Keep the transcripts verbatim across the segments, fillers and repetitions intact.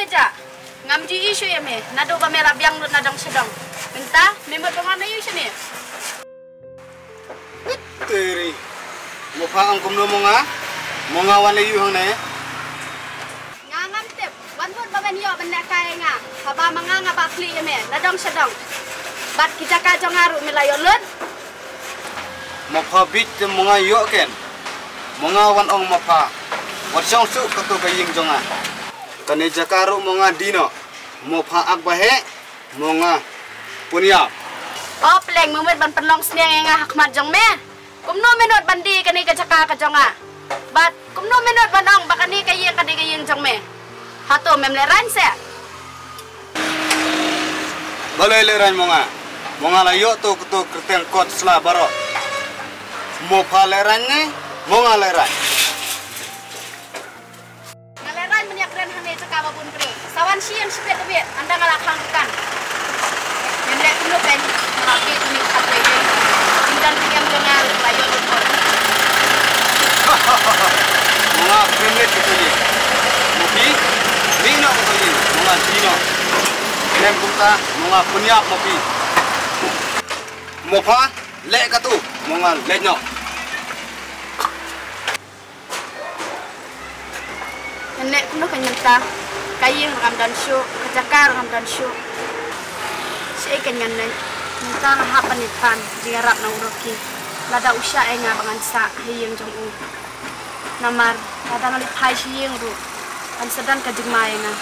Ja, ngam ju ïohi shuh ïa me naduh ba me la biang lut na dong sha dong. Mynta me mut ba ngan ïohi shuh ne? Teri. Mo pha ong kumno mo nga? Mo nga wan leh ïu hangne? Nga ngam tip. Wan mut ba men ïoh ban leh kai nga. Haba ma nga nga ba khlieh ïa me na dong sha dong. Bad ki jaka jong nga ruh me la ïoh lut. Mo pha bit te mo nga ïoh ken. Mo nga wan ong mo pha. Wat shong suk kato ka ïing jong nga. Kane jaka ruh mo nga dino. Mo pha ak ba heh. Mo nga pun ïap. O pleng, me mut ban pynlong sniang ïa nga ha khmat jong me. Kumno me nud ban die kane ka jaka ka jong nga? Bad kumno me nud ban ong ba kane ka ïing ka dei ka ïing jong me? Hato mem lehraiñ se? Balei lehraiñ mo nga? Mo nga la ïoh to kato kyrteng kot sla baroh. Mo pha lehraiñ ne mo nga lehraiñ? Nga lehraiñ mynta kren hangne jaka ba bun briew. Sa wan sha ïing shipet da bit, ynda nga la khang dukan. Ngin leh kumno kein, nga la peit mynta khatwei dei. Jingdon jingem jong nga ruh la ïoh lut bor. Mo nga kren leit kato ïing. Mo phi, mih noh kato ïing, mo nga die noh. Kren kumta, mo nga pynïap mo phi. Mo pha, leh kato, mo nga leit noh. Ngan leh kumno kein mynta? Ka ïing ruh ngam don shuh, ka jaka ruh ngam don shuh. Shaei kein ngan leit? Mynta nga hap ban ïathan jingïarap na u Rocky. Lada u shah ïa nga ba ngan sah ha ïing jong u. Namar lada ngan leit phai sha ïing ruh, kan sa don ka jingma ïa nga.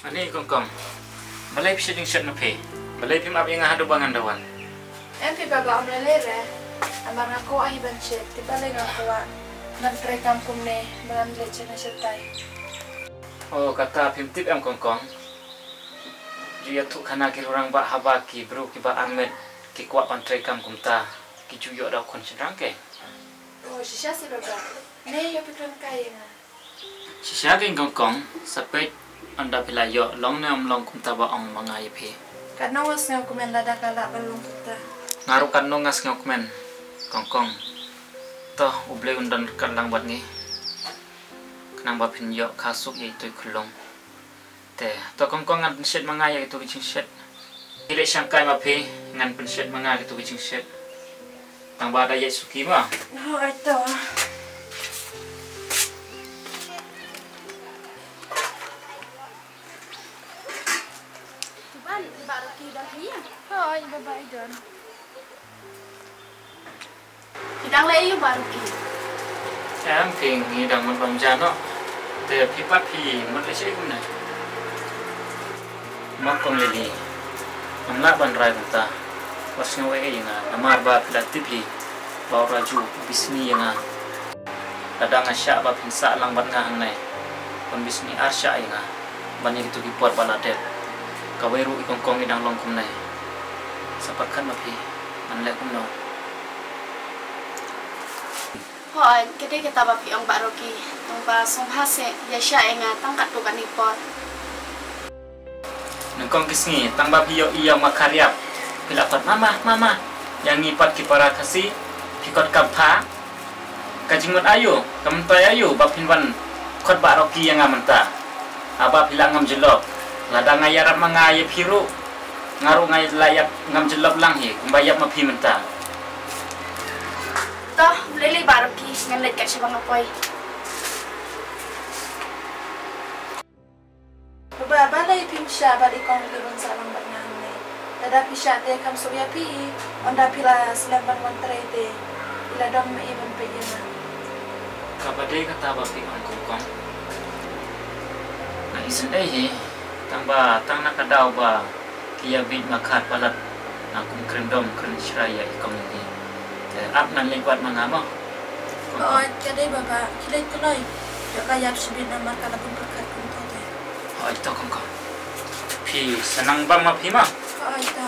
Ani Kongkong, balei phi shet jingshet ma phi? Balei phim ap ïa nga haduh ba ngan da wan? Em phi baba, ym lei lei re. Namar nga kwah hi ban shet, te balei nga kwah ban trei kam kumne, ba ngan leit shet na shet tai. O kata phim tip em Kongkong? Ju ïathuh khana ki rangbah haba ki briew kiba armet ki kwah ban trei kam kumta, ki ju ïoh da u khun shynrang kein. O shisha seh baba. Ne ïoh phi kren kai ïa nga. Shisha kein Kongkong, sa peit ynda phi la ïoh long ne ym long kumta ba ong ma nga ïa phi. Katno nga sngewkmen lada ka lah ban long kumta. Nga ruh katno nga sngewkmen Kongkong. To U Blei un don ryngkat lang bad ngi. Khnang ba phin ïoh kha suk ïa ito i khyllung. Te to Kongkong, ngan pynshet ma nga ïa kito ki jingshet. Phi leit shangkai ma phi, ngan pynshet ma nga kito ki jingshet. Tang ba da ïaid suki ma. Hooid to. Tuban, i Bah Rocky i don ha ïing? Hooid, i Bah i don. Phi dang leh aïu Bah Rocky? Em phi, ngi dang mut bam ja noh. Te phi pat phi mut leh shaei kumne? Mo Kong Lily, ngam lah ban rai kumta. Wat sngew ei ei ïa nga namar ba phi la tip hi ba u Raju u bishni ïa nga. Lada nga shah ba phin sah lang bad nga hangne, un bishni ar shah ïa nga. Ban ïa kito ki por ba la dep. Kawei ruh i Kongkong i dang long kumne. Sa pyrkhat ma phi, ngan leh kumno? Hooid, ka dei kata ba phi ong Bah Rocky. Tang ba sngewbha seh ïa shah ïa nga tang katto katne por. Nyngkong ki sngi tang ba phi ïohi ïa u Makhar ïap, phi la khot mama mama. Ïa ngi pat ki para Khasi phi khot kam pha. Ka jingmut aïu, ka mynta aïu ba phin wan khot Bah Rocky ïa nga mynta? Haba phi la ngam jyllop, lada nga ïarap ma nga ïa phi ruh, nga ruh nga la ïap ngam jyllop lang hi kumba ïap ma phi mynta. To, lei lei Bah Rocky, ngan leit kat sha ba nga poi. Baba, balei phim shah bad i Kong Lili ban sah lang bad nga hangne? Lada phi shah te kham suk ïa phi, ynda phi la slem ban wan trei te i la dom ma i ban peit ïa nga. Kaba dei kata ba phi ong Kongkong. Nga isynei hi, tang ba tang na ka daw ba ki ïa bieit Makhar palat nga kum kren dom kren shrai ïa i Kong Lili. Te ap ngan leit wad ma nga mo. Hooid, ka dei baba, khie leit kloi. Ïoh ka ïap shibit namar ka la bun pyrkhat kumta te. Hooid to Kongkong. Phi sa nang bam ma phi mo. Hooid to.